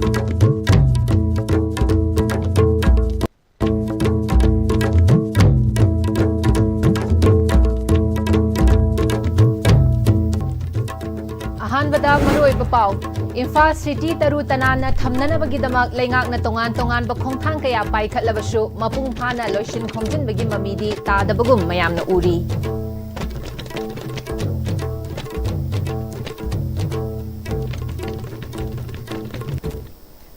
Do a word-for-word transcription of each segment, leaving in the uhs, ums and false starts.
ꯑꯍꯥꯟꯕꯗ ꯃꯔꯨꯑꯣꯏꯕ ꯄꯥꯎ꯫ ꯏꯝꯐꯥꯜ ꯁꯤꯇꯤ ꯇꯔꯨ ꯇꯅꯥꯟꯅ ꯊꯝꯅꯅꯕꯒꯤꯗꯃꯛ ꯂꯩꯉꯥꯛꯅ ꯇꯣꯉꯥꯟ ꯇꯣꯉꯥꯟꯕ ꯈꯣꯡꯊꯥꯡ ꯀꯌꯥ ꯄꯥꯏꯈꯠꯂꯕꯁꯨ ꯃꯄꯨꯡ ꯐꯥꯅ ꯂꯣꯏꯁꯤꯟ ꯈꯣꯝꯖꯤꯟꯕꯒꯤ ꯃꯃꯤꯗꯤ ꯇꯥꯗꯕꯒꯨꯝ ꯃꯌꯥꯝꯅ ꯎꯔꯤ꯫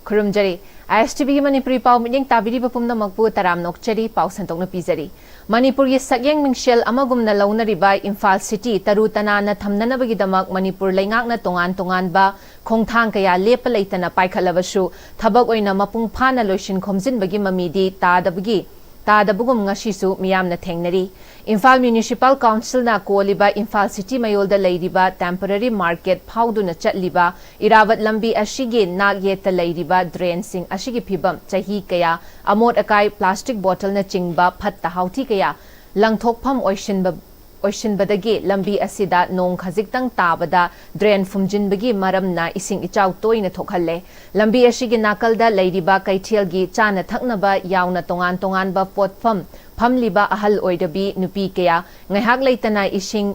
ꯈꯨꯔꯨꯝꯖꯔꯤ꯫ ꯑꯥꯏ ꯑꯦꯁ ꯇꯤ ꯚꯤꯒꯤ ꯃꯅꯤꯄꯨꯔꯤ ꯄꯥꯎ ꯃꯤꯠꯌꯦꯡ ꯇꯥꯕꯤꯔꯤꯕ ꯄꯨꯝꯅꯃꯛꯄꯨ ꯇꯔꯥꯝꯅ ꯑꯣꯛꯆꯔꯤ꯫ ꯄꯥꯎ ꯁꯟꯗꯣꯛꯅ ꯄꯤꯖꯔꯤ꯫ ꯃꯅꯤꯄꯨꯔꯒꯤ ꯁꯛꯌꯦꯡ ꯃꯤꯡꯁꯦꯜ ꯑꯃꯒꯨꯝꯅ ꯂꯧꯅꯔꯤꯕ ꯏꯝꯐꯥꯜ ꯁꯤꯇꯤ ꯇꯔꯨ ꯇꯅꯥꯟꯅ ꯊꯝꯅꯅꯕꯒꯤꯗꯃꯛ ꯃꯅꯤꯄꯨꯔ ꯂꯩꯉꯥꯛꯅ ꯇꯣꯉꯥꯟ ꯇꯣꯉꯥꯟꯕ ꯈꯣꯡꯊꯥꯡ ꯀꯌꯥ ꯂꯦꯞꯄ ꯂꯩꯇꯅ ꯄꯥꯏꯈꯠꯂꯕꯁꯨ ꯊꯕꯛ ꯑꯣꯏꯅ ꯃꯄꯨꯡ ꯐꯥꯅ ꯂꯣꯏꯁꯤꯟ ꯈꯣꯝꯖꯤꯟꯕꯒꯤ ꯃꯃꯤꯗꯤ ꯇꯥꯗꯕꯒꯤ, ꯇꯥꯗꯕꯒꯨꯝ ꯉꯁꯤꯁꯨ ꯃꯤꯌꯥꯝꯅ ꯊꯦꯡꯅꯔꯤ꯫ ꯏꯝꯐꯥꯜ ꯃ꯭ꯌꯨꯅꯤꯁꯤꯄꯥꯜ ꯀꯥꯎꯟꯁꯤꯜꯅ ꯀꯣꯜꯂꯤꯕ ꯏꯝꯐꯥꯜ ꯁꯤꯇꯤ ꯃꯌꯣꯜꯗ ꯂꯩꯔꯤꯕ ꯇꯦꯝꯄꯔꯔꯤ ꯃꯥꯔꯀꯦꯠ ꯐꯥꯎꯗꯨꯅ ꯆꯠꯂꯤꯕ ꯏꯔꯥꯕꯠ ꯂꯝꯕꯤ ꯑꯁꯤꯒꯤ ꯅꯥꯛ ꯌꯦꯠꯇ ꯂꯩꯔꯤꯕ ꯗ꯭ꯔꯦꯟꯁꯤꯡ ꯑꯁꯤꯒꯤ ꯐꯤꯕꯝ ꯆꯍꯤ ꯀꯌꯥ ꯑꯃꯣꯠ ꯑꯀꯥꯏ, ꯄ꯭ꯂꯥꯁꯇꯤꯛ ꯕꯣꯇꯜꯅꯆꯤꯡꯕ ꯐꯠꯇ ꯍꯥꯎꯊꯤ ꯀꯌꯥ ꯂꯪꯊꯣꯛꯐꯝ ꯑꯣꯏꯁꯤꯟꯕ, ꯑꯣꯏꯁꯤꯟꯕꯗꯒꯤ ꯂꯝꯕꯤ ꯑꯁꯤꯗ ꯅꯣꯡ ꯈꯖꯤꯛꯇꯪ ꯇꯥꯕꯗ ꯗ꯭ꯔꯦꯟ ꯐꯨꯝꯖꯤꯟꯕꯒꯤ ꯃꯔꯝꯅ ꯏꯁꯤꯡ ꯏꯆꯥꯎ ꯇꯣꯏꯅ ꯊꯣꯛꯍꯜꯂꯦ꯫ ꯂꯝꯕꯤ ꯑꯁꯤꯒꯤ ꯅꯥꯀꯜꯗ ꯂꯩꯔꯤꯕ ꯀꯩꯊꯦꯜꯒꯤ ꯆꯥꯅ ꯊꯛꯅꯕ ꯌꯥꯎꯅ ꯇꯣꯉꯥꯟ ꯇꯣꯉꯥꯟꯕ ꯄꯣꯠꯐꯝ ꯐꯝꯂꯤꯕ ꯑꯍꯜ ꯑꯣꯏꯔꯕꯤ ꯅꯨꯄꯤ ꯀꯌꯥ ꯉꯥꯏꯍꯥꯛ ꯂꯩꯇꯅ ꯏꯁꯤꯡ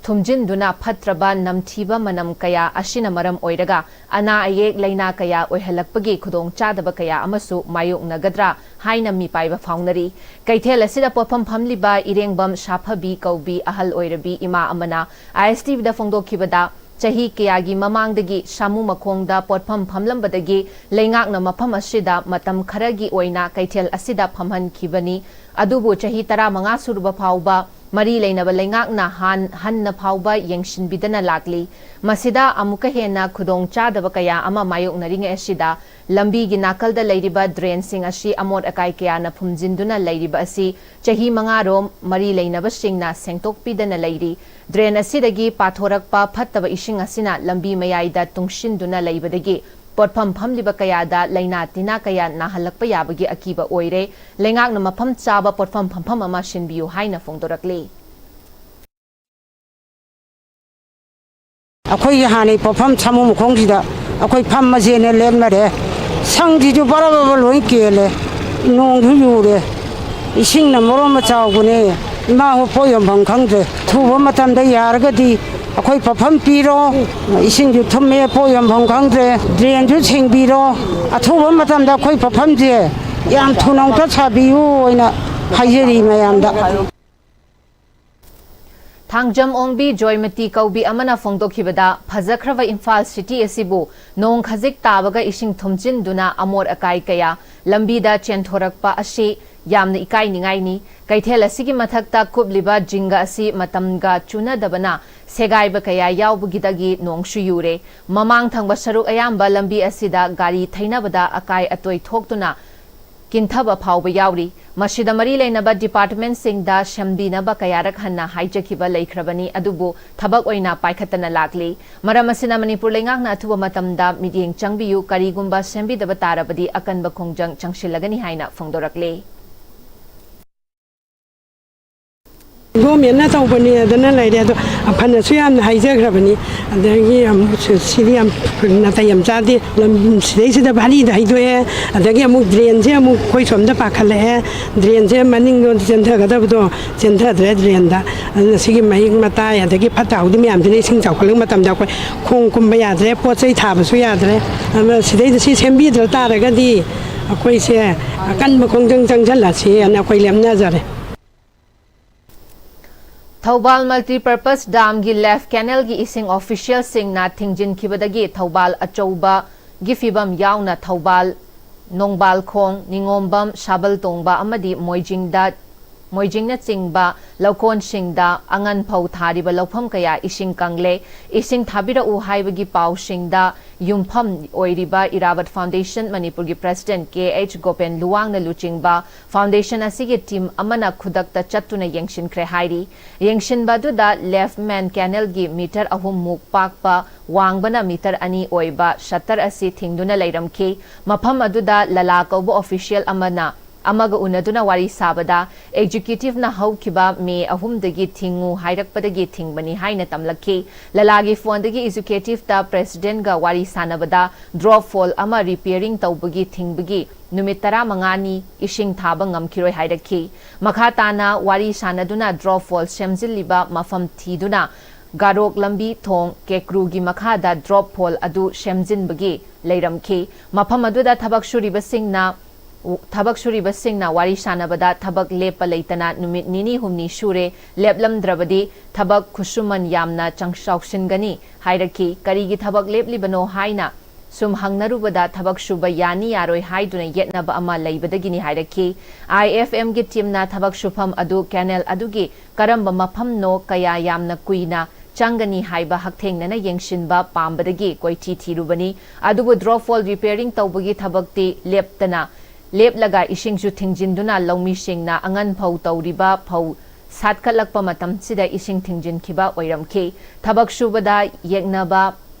ꯊꯨꯝꯖꯤꯟꯗꯨꯅ ꯐꯠꯇ꯭ꯔꯕ ꯅꯝꯊꯤꯕ ꯃꯅꯝ ꯀꯌꯥ ꯑꯁꯤꯅ ꯃꯔꯝ ꯑꯣꯏꯔꯒ ꯑꯅꯥ ꯑꯌꯦꯛ ꯂꯥꯏꯅꯥ ꯀꯌꯥ ꯑꯣꯏꯍꯜꯂꯛꯄꯒꯤ ꯈꯨꯗꯣꯡꯆꯥꯗꯕ ꯀꯌꯥ ꯑꯃꯁꯨ ꯃꯥꯌꯣꯛꯅꯒꯗ꯭ꯔꯥ ꯍꯥꯏꯅ ꯃꯤꯄꯥꯏꯕ ꯐꯥꯎꯅꯔꯤ꯫ ꯀꯩꯊꯦꯜ ꯑꯁꯤꯗ ꯄꯣꯠꯐꯝ ꯐꯝꯂꯤꯕ ꯏꯔꯦꯡꯕꯝ ꯁꯥꯐꯕꯤ ꯀꯧꯕꯤ ꯑꯍꯜ ꯑꯣꯏꯔꯕꯤ ꯏꯃꯥ ꯑꯃꯅ ꯑꯥꯏ ꯑꯦꯁ ꯇꯤ ꯚꯤꯗ ꯐꯣꯡꯗꯣꯛꯈꯤꯕꯗ, ꯆꯍꯤ ꯀꯌꯥꯒꯤ ꯃꯃꯥꯡꯗꯒꯤ ꯁꯥꯃꯨ ꯃꯈꯣꯡꯗ ꯄꯣꯠꯐꯝ ꯐꯝꯂꯝꯕꯗꯒꯤ ꯂꯩꯉꯥꯛꯅ ꯃꯐꯝ ꯑꯁꯤꯗ ꯃꯇꯝ ꯈꯔꯒꯤ ꯑꯣꯏꯅ ꯀꯩꯊꯦꯜ ꯑꯁꯤꯗ ꯐꯝꯍꯟꯈꯤꯕꯅꯤ꯫ ꯑꯗꯨꯕꯨ ꯆꯍꯤ ꯇꯔꯥꯃꯉꯥ ꯁꯨꯔꯕ ꯐꯥꯎꯕ ꯃꯔꯤ ꯂꯩꯅꯕ ꯂꯩꯉꯥꯛꯅ ꯍꯥꯟ-, ꯍꯟꯅ ꯐꯥꯎꯕ ꯌꯦꯡꯁꯤꯟꯕꯤꯗꯅ ꯂꯥꯛꯂꯤ꯫ ꯃꯁꯤꯗ ꯑꯃꯨꯛꯀ ꯍꯦꯟꯅ ꯈꯨꯗꯣꯡ ꯆꯥꯗꯕ ꯀꯌꯥ ꯑꯃ ꯃꯥꯌꯣꯛꯅꯔꯤꯉꯩ ꯑꯁꯤꯗ ꯂꯝꯕꯤꯒꯤ ꯅꯥꯀꯜꯗ ꯂꯩꯔꯤꯕ ꯗ꯭ꯔꯦꯟꯁꯤꯡ ꯑꯁꯤ ꯑꯃꯣꯠ ꯑꯀꯥꯏ ꯀꯌꯥꯅ ꯐꯨꯝꯖꯤꯟꯗꯨꯅ ꯂꯩꯔꯤꯕ ꯑꯁꯤ ꯆꯍꯤ ꯃꯉꯥꯔꯣꯝ ꯃꯔꯤ ꯂꯩꯅꯕꯁꯤꯡꯅ ꯁꯦꯡꯗꯣꯛꯄꯤꯗꯅ ꯂꯩꯔꯤ꯫ ꯗ꯭ꯔꯦꯟ ꯑꯁꯤꯗꯒꯤ ꯄꯥꯊꯣꯔꯛꯄ ꯐꯠꯇꯕ ꯏꯁꯤꯡ ꯑꯁꯤꯅ ꯂꯝꯕꯤ ꯃꯌꯥꯏꯗ ꯇꯨꯡꯁꯤꯟꯗꯨꯅ ꯂꯩꯕꯗꯒꯤ ꯄꯣꯠꯐꯝ ꯐꯝꯂꯤꯕ ꯀꯌꯥꯗ ꯂꯥꯏꯅꯥ ꯇꯤꯟꯅꯥ ꯀꯌꯥ ꯅꯥꯍꯜꯂꯛꯄ ꯌꯥꯕꯒꯤ ꯑꯀꯤꯕ ꯑꯣꯏꯔꯦ꯫ ꯂꯩꯉꯥꯛꯅ ꯃꯐꯝ ꯆꯥꯕ ꯄꯣꯠꯐꯝ ꯐꯝꯐꯝ ꯑꯃ ꯁꯤꯟꯕꯤꯌꯨ ꯍꯥꯏꯅ ꯐꯣꯡꯗꯣꯔꯛꯂꯤ꯫ ꯑꯩꯈꯣꯏꯒꯤ ꯍꯥꯟꯅꯩ ꯄꯣꯠꯐꯝ ꯁꯥꯃꯨ ꯃꯈꯣꯡꯁꯤꯗ ꯑꯩꯈꯣꯏ ꯐꯝꯃꯁꯦꯅ ꯂꯦꯞꯅꯔꯦ꯫ ꯁꯪꯁꯤꯁꯨ ꯕꯔ ꯕꯔ ꯂꯣꯏ ꯀꯦꯜꯂꯦ꯫ ꯅꯣꯡꯁꯨ ꯌꯨꯔꯦ꯫ ꯏꯁꯤꯡꯅ ꯃꯔꯣꯟ ꯑꯃ ꯆꯥꯎꯕꯅꯦ꯫ ꯏꯃꯥ ꯍꯣꯏ ꯄꯣꯠ ꯌꯣꯟꯐꯝ ꯈꯪꯗ꯭ꯔꯦ꯫ ꯊꯨꯕ ꯃꯇꯝꯗ ꯌꯥꯔꯒꯗꯤ ꯑꯩꯈꯣꯏ ꯄꯣꯠꯐꯝ ꯄꯤꯔꯣ꯫ ꯏꯁꯤꯡꯁꯨ ꯊꯨꯝꯃꯦ, ꯄꯣꯠ ꯌꯣꯟꯐꯝ ꯈꯪꯗ꯭ꯔꯦ꯫ ꯗ꯭ꯔꯦꯟꯁꯨ ꯁꯦꯡꯕꯤꯔꯣ꯫ ꯑꯊꯨꯕ ꯃꯇꯝꯗ ꯑꯩꯈꯣꯏ ꯄꯣꯠꯐꯝꯁꯦ ꯌꯥꯝ ꯊꯨꯅ ꯑꯃꯨꯛꯇ ꯁꯥꯕꯤꯌꯨ ꯍꯥꯏꯅ ꯍꯥꯏꯖꯔꯤ ꯃꯌꯥꯝꯗ꯫ ꯊꯥꯡꯖꯝ ꯑꯣꯡꯕꯤ ꯖꯣꯏꯃꯇꯤ ꯀꯧꯕꯤ ꯑꯃꯅ ꯐꯣꯡꯗꯣꯛꯈꯤꯕꯗ, ꯐꯖꯈ꯭ꯔꯕ ꯏꯝꯐꯥꯜ ꯁꯤꯇꯤ ꯑꯁꯤꯕꯨ ꯅꯣꯡ ꯈꯖꯤꯛ ꯇꯥꯕꯒ ꯏꯁꯤꯡ ꯊꯨꯝꯖꯤꯟꯗꯨꯅ ꯑꯃꯣꯠ ꯑꯀꯥꯏ ꯀꯌꯥ ꯂꯝꯕꯤꯗ ꯆꯦꯟꯊꯣꯔꯛꯄ ꯑꯁꯤ ꯌꯥꯝꯅ ꯏꯀꯥꯏꯅꯤꯡꯉꯥꯏꯅꯤ꯫ ꯀꯩꯊꯦꯜ ꯑꯁꯤꯒꯤ ꯃꯊꯛꯇ ꯀꯨꯞꯂꯤꯕ ꯖꯤꯡꯒ ꯑꯁꯤ ꯃꯇꯝꯒ ꯆꯨꯅꯗꯕꯅ ꯁꯦꯒꯥꯏꯕ ꯀꯌꯥ ꯌꯥꯎꯕꯒꯤꯗꯒꯤ ꯅꯣꯡꯁꯨ ꯌꯨꯔꯦ꯫ ꯃꯃꯥꯡ ꯊꯪꯕ ꯁꯔꯨꯛ ꯑꯌꯥꯝꯕ ꯂꯝꯕꯤ ꯑꯁꯤꯗ ꯒꯥꯔꯤ ꯊꯩꯅꯕꯗ ꯑꯀꯥꯏ ꯑꯇꯣꯏ ꯊꯣꯛꯇꯨꯅ ꯀꯤꯟꯊꯕ ꯐꯥꯎꯕ ꯌꯥꯎꯔꯤ꯫ ꯃꯁꯤꯗ ꯃꯔꯤ ꯂꯩꯅꯕ ꯗꯤꯄꯥꯔꯠꯃꯦꯟꯠꯁꯤꯡꯗ ꯁꯦꯝꯕꯤꯅꯕ ꯀꯌꯥꯔꯛ ꯍꯟꯅ ꯍꯥꯏꯖꯈꯤꯕ ꯂꯩꯈ꯭ꯔꯕꯅꯤ, ꯑꯗꯨꯕꯨ ꯊꯕꯛ ꯑꯣꯏꯅ ꯄꯥꯏꯈꯠꯇꯅ ꯂꯥꯛꯂꯤ꯫ ꯃꯔꯝ ꯑꯁꯤꯅ ꯃꯅꯤꯄꯨꯔ ꯂꯩꯉꯥꯛꯅ ꯑꯊꯨꯕ ꯃꯇꯝꯗ ꯃꯤꯠꯌꯦꯡ ꯆꯪꯕꯤꯌꯨ, ꯀꯔꯤꯒꯨꯝꯕ ꯁꯦꯝꯕꯤꯗꯕ ꯇꯥꯔꯕꯗꯤ ꯑꯀꯟꯕ ꯈꯣꯡꯖꯪ ꯆꯪꯁꯤꯜꯂꯒꯅꯤ ꯍꯥꯏꯅ ꯐꯣꯡꯗꯣꯔꯛꯂꯤ꯫ ꯒꯣꯔꯃꯦꯟꯅ ꯇꯧꯕꯅꯤ ꯑꯗꯨꯅ ꯂꯩꯔꯦ꯫ ꯑꯗꯣ ꯐꯅꯁꯨ ꯌꯥꯝꯅ ꯍꯥꯏꯖꯈ꯭ꯔꯕꯅꯤ꯫ ꯑꯗꯒꯤ ꯑꯃꯨꯛ ꯁꯤ-, ꯁꯤꯗꯤ ꯌꯥꯝ ꯅꯥꯇꯩ ꯌꯥꯝ ꯆꯥꯗꯦ꯫ ꯂꯝ ꯁꯤꯗꯩꯁꯤꯗ ꯚꯥꯔꯤꯗ ꯍꯩꯗꯣꯛꯑꯦ꯫ ꯑꯗꯒꯤ ꯑꯃꯨꯛ ꯗ꯭ꯔꯦꯟꯁꯦ ꯑꯃꯨꯛ ꯑꯩꯈꯣꯏ ꯁꯣꯝꯗ ꯄꯥꯈꯠꯂꯛꯑꯦ꯫ ꯗ꯭ꯔꯦꯟꯁꯦ ꯃꯅꯤꯡꯂꯣꯝꯗ ꯆꯦꯟꯊꯒꯗꯕꯗꯣ ꯆꯦꯟꯊꯗ꯭ꯔꯦ ꯗ꯭ꯔꯦꯟꯗ꯫ ꯑꯗꯨꯅ ꯁꯤꯒꯤ ꯃꯍꯤꯛ ꯃꯇꯥꯏ ꯑꯗꯒꯤ ꯐꯠꯇ ꯍꯥꯎꯗꯤ ꯃꯌꯥꯝꯁꯤꯅ ꯏꯁꯤꯡ ꯆꯥꯎꯈꯠꯂꯛꯄ ꯃꯇꯝꯗ ꯑꯩꯈꯣꯏ ꯈꯣꯡ ꯀꯨꯝꯕ ꯌꯥꯗ꯭ꯔꯦ, ꯄꯣꯠ ꯆꯩ ꯊꯥꯕꯁꯨ ꯌꯥꯗ꯭ꯔꯦ꯫ ꯑꯗꯨꯅ ꯁꯤꯗꯩꯗ ꯁꯤ ꯁꯦꯝꯕꯤꯗ꯭ꯔ ꯇꯥꯔꯒꯗꯤ ꯑꯩꯈꯣꯏꯁꯦ ꯑꯀꯟꯕ ꯈꯣꯡꯖꯪ ꯆꯪꯁꯤꯜꯂꯁꯦꯅ ꯑꯩꯈꯣꯏ ꯂꯦꯞꯅꯖꯔꯦ꯫ ꯊꯧꯕꯥꯜ ꯃꯜꯇꯤꯄꯔꯄꯁ ꯗꯥꯝꯒꯤ ꯂꯦꯐ ꯀꯦꯅꯦꯜꯒꯤ ꯏꯁꯤꯡ ꯑꯣꯐꯤꯁꯤꯌꯦꯜꯁꯤꯡꯅ ꯊꯤꯡꯖꯤꯟꯈꯤꯕꯗꯒꯤ ꯊꯧꯕꯥꯜ ꯑꯆꯧꯕꯒꯤ ꯐꯤꯕꯝ ꯌꯥꯎꯅ ꯊꯧꯕꯥꯜ, ꯅꯣꯡꯕꯥꯜꯈꯣꯡ, ꯅꯤꯉꯣꯝꯕꯝ, ꯁꯥꯕꯜ ꯇꯣꯡꯕ ꯑꯃꯗꯤ ꯃꯣꯏꯖꯤꯡꯗ, ꯃꯣꯏꯖꯤꯡꯅꯆꯤꯡꯕ ꯂꯧꯀꯣꯟꯁꯤꯡꯗ ꯑꯉꯟ ꯐꯧ ꯊꯥꯔꯤꯕ ꯂꯧꯐꯝ ꯀꯌꯥ ꯏꯁꯤꯡ ꯀꯪꯂꯦ꯫ ꯏꯁꯤꯡ ꯊꯥꯕꯤꯔꯛꯎ ꯍꯥꯏꯕꯒꯤ ꯄꯥꯎꯁꯤꯡꯗ ꯌꯨꯝꯐꯝ ꯑꯣꯏꯔꯤꯕ ꯏꯔꯥꯕꯠ ꯐꯥꯎꯟꯗꯦꯁꯟ ꯃꯅꯤꯄꯨꯔꯒꯤ ꯄ꯭ꯔꯦꯁꯤꯗꯦꯟꯠ ꯀꯦ ꯑꯩꯆ ꯒꯣꯄꯦꯟ ꯂꯨꯋꯥꯡꯅ ꯂꯨꯆꯤꯡꯕ ꯐꯥꯎꯟꯗꯦꯁꯟ ꯑꯁꯤꯒꯤ ꯇꯤꯝ ꯑꯃꯅ ꯈꯨꯗꯛꯇ ꯆꯠꯇꯨꯅ ꯌꯦꯡꯁꯤꯟꯈ꯭ꯔꯦ ꯍꯥꯏꯔꯤ꯫ ꯌꯦꯡꯁꯤꯟꯕ ꯑꯗꯨꯗ ꯂꯦꯐ ꯃꯦꯟ ꯀꯦꯅꯦꯜꯒꯤ ꯃꯤꯇꯔ ꯑꯍꯨꯝ ꯃꯨꯛ ꯄꯥꯛꯄ, ꯋꯥꯡꯕꯅ ꯃꯤꯇꯔ ꯑꯅꯤ ꯑꯣꯏꯕ ꯁꯠꯇꯔ ꯑꯁꯤ ꯊꯤꯡꯗꯨꯅ ꯂꯩꯔꯝꯈꯤ꯫ ꯃꯐꯝ ꯑꯗꯨꯗ ꯂꯂꯥ ꯀꯧꯕ ꯑꯣꯐꯤꯁꯤꯌꯦꯜ ꯑꯃꯅ ꯑꯃꯒ ꯎꯅꯗꯨꯅ ꯋꯥꯔꯤ ꯁꯥꯕꯗ, ꯑꯦꯛꯖꯤꯀ꯭ꯌꯨꯇꯤꯚꯅ ꯍꯧꯈꯤꯕ ꯃꯦ ꯑꯍꯨꯝꯗꯒꯤ ꯊꯤꯡꯉꯨ ꯍꯥꯏꯔꯛꯄꯗꯒꯤ ꯊꯤꯡꯕꯅꯤ ꯍꯥꯏꯅ ꯇꯝꯂꯛꯈꯤ꯫ ꯂꯂꯥꯒꯤ ꯐꯣꯟꯗꯒꯤ ꯑꯦꯛꯖꯤꯀ꯭ꯌꯨꯇꯤꯚꯇ ꯄ꯭ꯔꯦꯁꯤꯗꯦꯟꯠꯒ ꯋꯥꯔꯤ ꯁꯥꯟꯅꯕꯗ ꯗ꯭ꯔꯣꯞ ꯍꯣꯜ ꯑꯃ ꯔꯤꯄꯤꯌꯔꯤꯡ ꯇꯧꯕꯒꯤ ꯊꯤꯡꯕꯒꯤ ꯅꯨꯃꯤꯠ ꯇꯔꯥꯃꯉꯥꯅꯤ ꯏꯁꯤꯡ ꯊꯥꯕ ꯉꯝꯈꯤꯔꯣꯏ ꯍꯥꯏꯔꯛꯈꯤ꯫ ꯃꯈꯥ ꯇꯥꯅ ꯋꯥꯔꯤ ꯁꯥꯟꯅꯗꯨꯅ ꯗ꯭ꯔꯣꯞ ꯍꯣꯜ ꯁꯦꯝꯖꯤꯜꯂꯤꯕ ꯃꯐꯝ ꯊꯤꯗꯨꯅ ꯒꯥꯔꯣꯛ ꯂꯝꯕꯤ ꯊꯣꯡ ꯀꯦꯀ꯭ꯔꯨꯒꯤ ꯃꯈꯥꯗ ꯗ꯭ꯔꯣꯞ ꯍꯣꯜ ꯑꯗꯨ ꯁꯦꯝꯖꯤꯟꯕꯒꯤ ꯂꯩꯔꯝꯈꯤ꯫ ꯃꯐꯝ ꯑꯗꯨꯗ ꯊꯕꯛ ꯁꯨꯔꯤꯕꯁꯤꯡꯅ ꯊꯕꯛ ꯁꯨꯔꯤꯕꯁꯤꯡꯅ ꯋꯥꯔꯤ ꯁꯥꯟꯅꯕꯗ ꯊꯕꯛ ꯂꯦꯞꯄ ꯂꯩꯇꯅ ꯅꯨꯃꯤꯠ ꯅꯤꯅꯤ ꯍꯨꯝꯅꯤ ꯁꯨꯔꯦ, ꯂꯦꯞꯂꯝꯗ꯭ꯔꯕꯗꯤ ꯊꯕꯛ ꯈꯨꯠꯁꯨꯃꯟ ꯌꯥꯝꯅ ꯆꯪ-, ꯆꯥꯎꯁꯤꯟꯒꯅꯤ ꯍꯥꯏꯔꯛꯈꯤ꯫ ꯀꯔꯤꯒꯤ ꯊꯕꯛ ꯂꯦꯞꯂꯤꯕꯅꯣ ꯍꯥꯏꯅ ꯁꯨꯝ ꯍꯪꯅꯔꯨꯕꯗ ꯊꯕꯛ ꯁꯨꯕ ꯌꯥꯅꯤ ꯌꯥꯔꯣꯏ ꯍꯥꯏꯗꯨꯅ ꯌꯦꯠꯅꯕ ꯑꯃ ꯂꯩꯕꯗꯒꯤꯅꯤ ꯍꯥꯏꯔꯛꯈꯤ꯫ ꯑꯥꯏ ꯑꯦꯐ ꯑꯦꯝꯒꯤ ꯇꯤꯝꯅ ꯊꯕꯛ ꯁꯨꯐꯝ ꯑꯗꯨ ꯀꯦꯅꯦꯜ ꯑꯗꯨꯒꯤ ꯀꯔꯝꯕ ꯃꯐꯝꯅꯣ, ꯀꯌꯥ ꯌꯥꯝꯅ ꯀꯨꯏꯅ ꯆꯪꯒꯅꯤ ꯍꯥꯏꯕ ꯍꯛꯊꯦꯡꯅꯅ ꯌꯦꯡꯁꯤꯟꯕ ꯄꯥꯝꯕꯗꯒꯤ ꯀꯣꯏꯊꯤ ꯊꯤꯔꯨꯕꯅꯤ꯫ ꯑꯗꯨꯕꯨ ꯗ꯭ꯔꯣꯞ ꯍꯣꯜ ꯔꯤꯄꯤꯌꯔꯤꯡ ꯇꯧꯕꯒꯤ ꯊꯕꯛꯇꯤ ꯂꯦꯞꯇꯅ, ꯂꯦꯞꯂꯒ ꯏꯁꯤꯡꯁꯨ ꯊꯤꯡꯖꯤꯟꯗꯨꯅ ꯂꯧꯃꯤꯁꯤꯡꯅ ꯑꯉꯟ ꯐꯧ ꯇꯧꯔꯤꯕ ꯐꯧ ꯁꯥꯠꯀꯠꯂꯛꯄ ꯃꯇꯝꯁꯤꯗ ꯏꯁꯤꯡ ꯊꯤꯡꯖꯤꯟꯈꯤꯕ ꯑꯣꯏꯔꯝꯈꯤ꯫ ꯊꯕꯛ ꯁꯨꯕꯗ ꯌꯦꯛꯅꯕ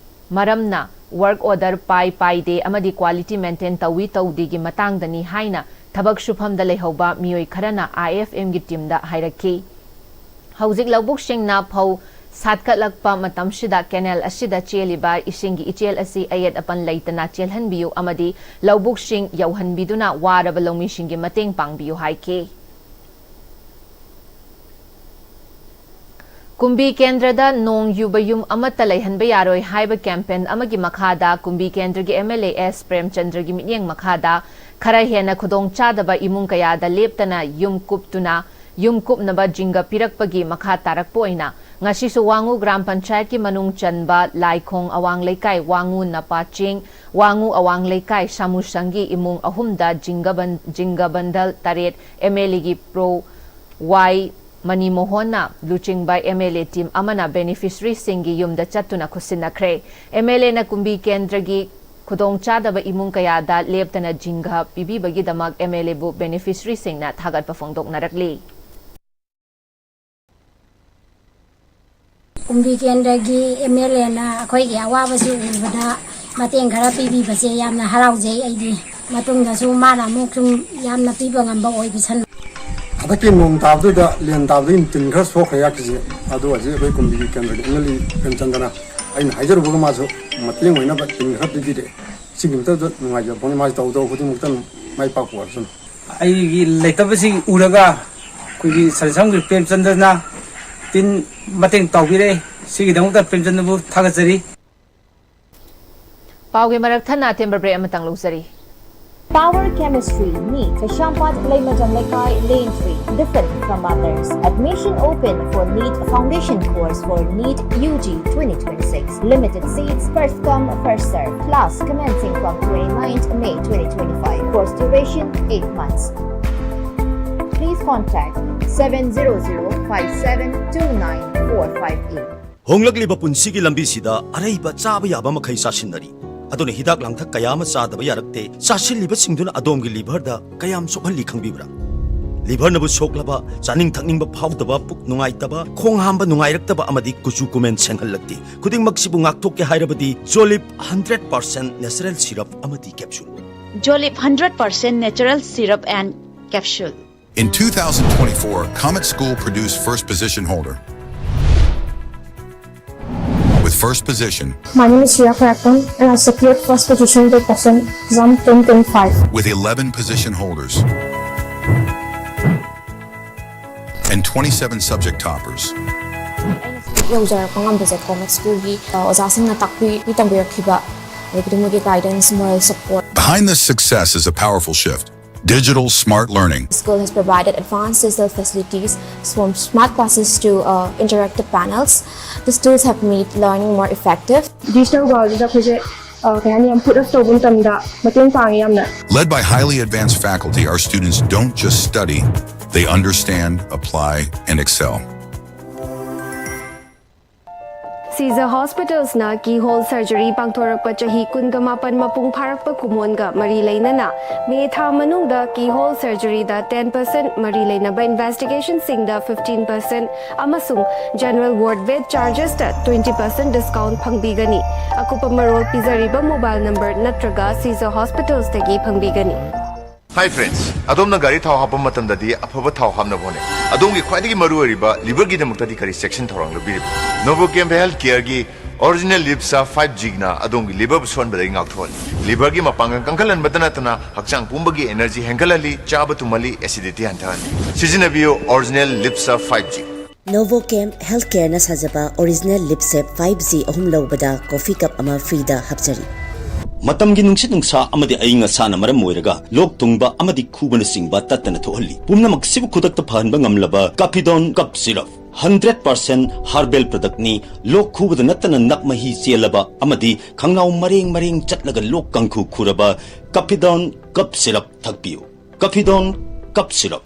ꯃꯔꯝꯅ ꯋꯥꯔꯛ ꯑꯣꯔꯗꯔ ꯄꯥꯏ ꯄꯥꯏꯗꯦ ꯑꯃꯗꯤ ꯀ꯭ꯋꯥꯂꯤꯇꯤ ꯃꯦꯟꯇꯦꯟ ꯇꯧꯏ ꯇꯧꯗꯦꯒꯤ ꯃꯇꯥꯡꯗꯅꯤ ꯍꯥꯏꯅ ꯊꯕꯛ ꯁꯨꯐꯝꯗ ꯂꯩꯍꯧꯕ ꯃꯤꯑꯣꯏ ꯈꯔꯅ ꯑꯥꯏ ꯑꯦꯐ ꯑꯦꯝꯒꯤ ꯇꯤꯝꯗ ꯍꯥꯏꯔꯛꯈꯤ꯫ ꯍꯧꯖꯤꯛ ꯂꯧꯕꯨꯛꯁꯤꯡꯅ ꯐꯧ ꯁꯥꯠꯀꯠꯂꯛꯄ ꯃꯇꯝꯁꯤꯗ ꯀꯦꯅꯦꯜ ꯑꯁꯤꯗ ꯆꯦꯜꯂꯤꯕ ꯏꯁꯤꯡꯒꯤ ꯏꯆꯦꯜ ꯑꯁꯤ ꯑꯌꯦꯠ ꯑꯄꯟ ꯂꯩꯇꯅ ꯆꯦꯜꯍꯟꯕꯤꯌꯨ ꯑꯃꯗꯤ ꯂꯧꯕꯨꯛꯁꯤꯡ ꯌꯧꯍꯟꯕꯤꯗꯨꯅ ꯋꯥꯔꯕ ꯂꯧꯃꯤꯁꯤꯡꯒꯤ ꯃꯇꯦꯡ ꯄꯥꯡꯕꯤꯌꯨ ꯍꯥꯏꯈꯤ꯫ ꯀꯨꯝꯕꯤ ꯀꯦꯟꯗ꯭ꯔꯗ ꯅꯣꯡ ꯌꯨꯕ ꯌꯨꯝ ꯑꯃꯠꯇ ꯂꯩꯍꯟꯕ ꯌꯥꯔꯣꯏ ꯍꯥꯏꯕ ꯀꯦꯝꯄꯦꯟ ꯑꯃꯒꯤ ꯃꯈꯥꯗ ꯀꯨꯝꯕꯤ ꯀꯦꯟꯗ꯭ꯔꯒꯤ ꯑꯦꯝ ꯑꯦꯜ ꯑꯦ ꯑꯦꯁ ꯄ꯭ꯔꯦꯝꯆꯟꯗ꯭ꯔꯒꯤ ꯃꯤꯠꯌꯦꯡ ꯃꯈꯥꯗ ꯈꯔ ꯍꯦꯟꯅ ꯈꯨꯗꯣꯡꯆꯥꯗꯕ ꯏꯃꯨꯡ ꯀꯌꯥꯗ ꯂꯦꯞꯇꯅ ꯌꯨꯝ ꯀꯨꯞꯇꯨꯅ, ꯌꯨꯝ ꯀꯨꯞꯅꯕ ꯖꯤꯡꯒ ꯄꯤꯔꯛꯄꯒꯤ ꯃꯈꯥ ꯇꯥꯔꯛꯄ ꯑꯣꯏꯅ ꯉꯁꯤꯁꯨ ꯋꯥꯉꯨ ꯒ꯭ꯔꯥꯝ ꯄꯟꯆꯥꯌꯠꯀꯤ ꯃꯅꯨꯡ ꯆꯟꯕ ꯂꯥꯏꯈꯣꯡ ꯑꯋꯥꯡ ꯂꯩꯀꯥꯏ, ꯋꯥꯉꯨ ꯅꯄꯥ ꯆꯤꯡ, ꯋꯥꯉꯨ ꯑꯋꯥꯡ ꯂꯩꯀꯥꯏ ꯁꯥꯃꯨꯁꯪꯒꯤ ꯏꯃꯨꯡ ꯑꯍꯨꯝꯗ ꯖꯤꯡꯒ ꯕꯟ-, ꯖꯤꯡꯒ ꯕꯟꯗꯜ ꯇꯔꯦꯠ ꯑꯦꯝ ꯑꯦꯜ ꯑꯦꯒꯤ ꯄ꯭ꯔꯣ ꯋꯥꯏ ꯃꯅꯤꯃꯣꯍꯟꯅ ꯂꯨꯆꯤꯡꯕ ꯑꯦꯝ ꯑꯦꯜ ꯑꯦ ꯇꯤꯝ ꯑꯃꯅ ꯕꯦꯅꯤꯐꯤꯁꯔꯤꯁꯤꯡꯒꯤ ꯌꯨꯝꯗ ꯆꯠꯇꯨꯅ ꯈꯨꯠꯁꯤꯟꯅꯈ꯭ꯔꯦ꯫ ꯑꯦꯝ ꯑꯦꯜ ꯑꯦꯅ ꯀꯨꯝꯕꯤ ꯀꯦꯟꯗ꯭ꯔꯒꯤ ꯈꯨꯗꯣꯡꯆꯥꯗꯕ ꯏꯃꯨꯡ ꯀꯌꯥꯗ ꯂꯦꯞꯇꯅ ꯖꯤꯡꯒ ꯄꯤꯕꯤꯕꯒꯤꯗꯃꯛ ꯑꯦꯝ ꯑꯦꯜ ꯑꯦꯕꯨ ꯕꯦꯅꯤꯐꯤꯁꯔꯤꯁꯤꯡꯅ ꯊꯥꯒꯠꯄ ꯐꯣꯡꯗꯣꯛꯅꯔꯛꯂꯤ꯫ ꯀꯨꯝꯕꯤ ꯀꯦꯟꯗ꯭ꯔꯒꯤ ꯑꯦꯝ ꯑꯦꯜ ꯑꯦꯅ ꯑꯩꯈꯣꯏꯒꯤ ꯑꯋꯥꯕꯁꯤ ꯎꯕꯗ ꯃꯇꯦꯡ ꯈꯔ ꯄꯤꯕꯤꯕꯁꯦ ꯌꯥꯝꯅ ꯍꯔꯥꯎꯖꯩ꯫ ꯑꯩꯗꯤ ꯃꯇꯨꯡꯗꯁꯨ ꯃꯥꯅ ꯑꯃꯨꯛ ꯁꯨꯝ ꯌꯥꯝꯅ ꯄꯤꯕ ꯉꯝꯕ ꯑꯣꯏꯕꯤꯁꯅꯨ꯫ ꯍꯟꯗꯛꯀꯤ ꯅꯣꯡ ꯇꯥꯕꯗꯨꯗ, ꯂꯦꯟ ꯇꯥꯕꯗꯒꯤ ꯇꯤꯟ ꯈꯔ ꯁꯣꯛꯈ꯭ꯔꯦ ꯌꯥꯛꯀꯤꯁꯦ꯫ ꯑꯗꯣ ꯍꯧꯖꯤꯛ ꯑꯩꯈꯣꯏ ꯀꯨꯝꯕꯤꯒꯤ ꯀꯦꯟꯗ꯭ꯔꯒꯤ ꯑꯦꯝ ꯑꯦꯜ ꯑꯦ ꯄ꯭ꯔꯦꯝꯆꯟꯗ꯭ꯔꯅ ꯑꯩꯅ ꯍꯥꯏꯖꯔꯨꯕꯒ ꯃꯥꯁꯨ ꯃꯇꯦꯡ ꯑꯣꯏꯅꯕ ꯇꯤꯟ ꯈꯔ ꯄꯤꯕꯤꯔꯦ꯫ ꯁꯤꯒꯤ ꯃꯊꯛꯇ ꯅꯨꯡꯉꯥꯏꯖꯕ ꯐꯣꯡꯅꯤ꯫ ꯃꯥꯁꯨ ꯇꯧ ꯇꯧ ꯈꯨꯗꯤꯡꯃꯛꯇ ꯃꯥꯏ ꯄꯥꯛꯄ ꯑꯣꯏꯔꯁꯅꯨ꯫ ꯑꯩꯒꯤ ꯂꯩꯇꯕꯁꯤ ꯎꯔꯒ ꯑꯩꯈꯣꯏꯒꯤ ꯁꯔꯁꯝꯒꯤ ꯄ꯭ꯔꯦꯝꯆꯟꯗ꯭ꯔꯅ ꯇꯤꯟ ꯃꯇꯦꯡ ꯇꯧꯕꯤꯔꯦ꯫ ꯁꯤꯒꯤꯗꯃꯛꯇ ꯄ꯭ꯔꯦꯝꯆꯟꯗ꯭ꯔꯕꯨ ꯊꯥꯒꯠꯆꯔꯤ꯫ ꯄꯥꯎꯒꯤ ꯃꯔꯛ ꯊꯠꯅ ꯑꯇꯦꯟꯕ ꯕ꯭ꯔꯦꯛ ꯑꯃꯇꯪ ꯂꯧꯖꯔꯤ꯫ Power Chemistry, NEET, Kashyampad, Leimajan Lekai, Lane three, different from others. Admission open for NEET Foundation Course for NEET U G twenty twenty-six. Limited seats, first come, first serve. Class commencing from twenty-ninth May twenty twenty-five. Course duration eight months. Please contact seven zero zero five seven two nine four five eight. ꯍꯣꯡꯂꯛꯂꯤꯕ ꯄꯨꯟꯁꯤꯒꯤ ꯂꯝꯕꯤꯁꯤꯗ ꯑꯔꯩꯕ ꯆꯥꯕ ꯌꯥꯕ ꯃꯈꯩ ꯆꯥꯁꯤꯟꯅꯔꯤ꯫ ꯑꯗꯨꯅ ꯍꯤꯗꯥꯛ ꯂꯥꯡꯊꯛ ꯀꯌꯥ ꯑꯃ ꯆꯥꯗꯕ ꯌꯥꯔꯛꯇꯦ꯫ ꯆꯥꯁꯤꯜꯂꯤꯕꯁꯤꯡꯗꯨꯅ ꯑꯗꯣꯝꯒꯤ ꯂꯤꯚꯔꯗ ꯀꯌꯥꯝ ꯁꯣꯛꯍꯜꯂꯤ ꯈꯪꯕꯤꯕ꯭ꯔꯥ? ꯂꯤꯚꯔꯅꯕꯨ ꯁꯣꯛꯂꯕ, ꯆꯥꯅꯤꯡ ꯊꯛꯅꯤꯡꯕ ꯐꯥꯎꯗꯕ, ꯄꯨꯛ ꯅꯨꯡꯉꯥꯏꯇꯕ, ꯈꯣꯡ ꯍꯥꯝꯕ ꯅꯨꯡꯉꯥꯏꯔꯛꯇꯕ ꯑꯃꯗꯤ ꯀꯨꯆꯨ ꯀꯨꯃꯦꯟ ꯁꯦꯡꯍꯜꯂꯛꯇꯦ꯫ ꯈꯨꯗꯤꯡꯃꯛꯁꯤꯕꯨ ꯉꯥꯛꯊꯣꯛꯀꯦ ꯍꯥꯏꯔꯕꯗꯤ Jolib hundred percent natural syrup ꯑꯃꯗꯤ capsule꯫ Jolib hundred percent natural syrup and capsule. In two thousand twenty-four, Comet School produced first position holder. With first position, My name is Shreya Khairakton, and I secured first position in the question exam twenty twenty-five. With eleven position holders and twenty-seven subject toppers. ꯌꯧꯖꯔꯛꯄ ꯉꯝꯕꯁꯦ Comet ꯁ꯭ꯀꯨꯜꯒꯤ, ꯑ, ꯑꯣꯖꯥꯁꯤꯡꯅ ꯇꯥꯛꯄꯤ ꯇꯝꯕꯤꯔꯛꯈꯤꯕ, ꯑꯗꯒꯤꯗꯤ ꯃꯣꯏꯒꯤ guidance, moral support. Behind this success is a powerful shift. Digital smart learning. School has provided advanced digital facilities, from smart classes to, uh, interactive panels. These tools have made learning more effective. Digital ꯋꯥꯔꯜꯗꯁꯤꯗ ꯑꯩꯈꯣꯏꯁꯦ, ꯑ, ꯀꯩ ꯍꯥꯏꯅꯤ, ꯌꯥꯝ put up ꯇꯧꯕ ꯃꯇꯝꯗ ꯃꯇꯦꯡ ꯄꯥꯡꯉꯦ ꯌꯥꯝꯅ꯫ Led by highly advanced faculty, our students don't just study, they understand, apply, and excel. Caesar Hospitals ꯅ keyhole surgery ꯄꯥꯡꯊꯣꯔꯛꯄ ꯆꯍꯤ ꯀꯨꯟꯒ ꯃꯥꯄꯟ ꯃꯄꯨꯡ ꯐꯥꯔꯛꯄ ꯀꯨꯝꯑꯣꯟꯒ ꯃꯔꯤ ꯂꯩꯅꯅ ꯃꯦ ꯊꯥ ꯃꯅꯨꯡꯗ keyhole surgery ꯗ ten percent ꯃꯔꯤ ꯂꯩꯅꯕ investigation ꯁꯤꯡꯗ fifteen percent ꯑꯃꯁꯨꯡ general ward bed charges ꯇ twenty percent discount ꯐꯪꯕꯤꯒꯅꯤ꯫ ꯑꯀꯨꯞꯄ ꯃꯔꯣꯜ ꯄꯤꯖꯔꯤꯕ mobile number ꯅꯠꯇ꯭ꯔꯒ Caesar Hospitals ꯇꯒꯤ ꯐꯪꯕꯤꯒꯅꯤ꯫ Hi friends, ꯑꯗꯣꯝꯅ ꯒꯥꯔꯤ ꯊꯥꯎ ꯍꯥꯞꯄ ꯃꯇꯝꯗꯗꯤ ꯑꯐꯕ ꯊꯥꯎ ꯍꯥꯞꯅꯕ ꯍꯣꯠꯅꯩ꯫ ꯑꯗꯣꯝꯒꯤ ꯈ꯭ꯋꯥꯏꯗꯒꯤ ꯃꯔꯨꯑꯣꯏꯔꯤꯕ liver ꯒꯤꯗꯃꯛꯇꯗꯤ ꯀꯔꯤ ꯆꯦꯛꯁꯤꯟ ꯊꯧꯔꯥꯡ ꯂꯧꯕꯤꯔꯤꯕꯒꯦ? Novochem Health Care ꯒꯤ Original Lip Sub five G ꯅ ꯑꯗꯣꯝꯒꯤ liver ꯕꯨ ꯁꯣꯟꯕꯗꯒꯤ ꯉꯥꯛꯊꯣꯛꯍꯜꯂꯤ꯫ Liver ꯒꯤ ꯃꯄꯥꯡꯒꯜ ꯀꯟꯈꯠꯍꯟꯕꯇ ꯅꯠꯇꯅ ꯍꯛꯆꯥꯡ ꯄꯨꯝꯕꯒꯤ energy ꯍꯦꯟꯒꯠꯍꯜꯂꯤ, ꯆꯥꯕ ꯇꯨꯝꯍꯜꯂꯤ, acidity ꯍꯟꯊꯍꯜꯂꯤ꯫ ꯁꯤꯖꯤꯟꯅꯕꯤꯌꯨ Original Lip Sub five G꯫ Novochem Health Care ꯅ ꯁꯥꯖꯕ Original Lip Sub five G ꯑꯍꯨꯝ ꯂꯧꯕꯗ coffee cup ꯑꯃ free ꯗ ꯍꯥꯞꯆꯔꯤ꯫ ꯃꯇꯝꯒꯤ ꯅꯨꯡꯁꯤꯠ ꯅꯨꯡꯁꯥ ꯑꯃꯗꯤ ꯑꯏꯪ ꯑꯁꯥꯅ ꯃꯔꯝ ꯑꯣꯏꯔꯒ ꯂꯣꯛ ꯊꯨꯡꯕ ꯑꯃꯗꯤ ꯈꯨꯕꯅꯆꯤꯡꯕ ꯇꯠꯇꯅ ꯊꯣꯛꯍꯜꯂꯤ꯫ ꯄꯨꯝꯅꯃꯛꯁꯤꯕꯨ ꯈꯨꯗꯛꯇ ꯐꯍꯟꯕ ꯉꯝꯂꯕ Caphidone Cough Syrup, hundred percent herbal product ꯅꯤ꯫ ꯂꯣꯛ ꯈꯨꯕꯗ ꯅꯠꯇꯅ ꯅꯞ ꯃꯍꯤ ꯆꯦꯜꯂꯕ ꯑꯃꯗꯤ ꯈꯪꯅꯥꯎ ꯃꯔꯦꯡ ꯃꯔꯦꯡ ꯆꯠꯂꯒ ꯂꯣꯛ ꯀꯥꯡꯈꯨ ꯈꯨꯔꯕ Caphidone Cough Syrup ꯊꯛꯄꯤꯌꯨ꯫ Caphidone Cough Syrup꯫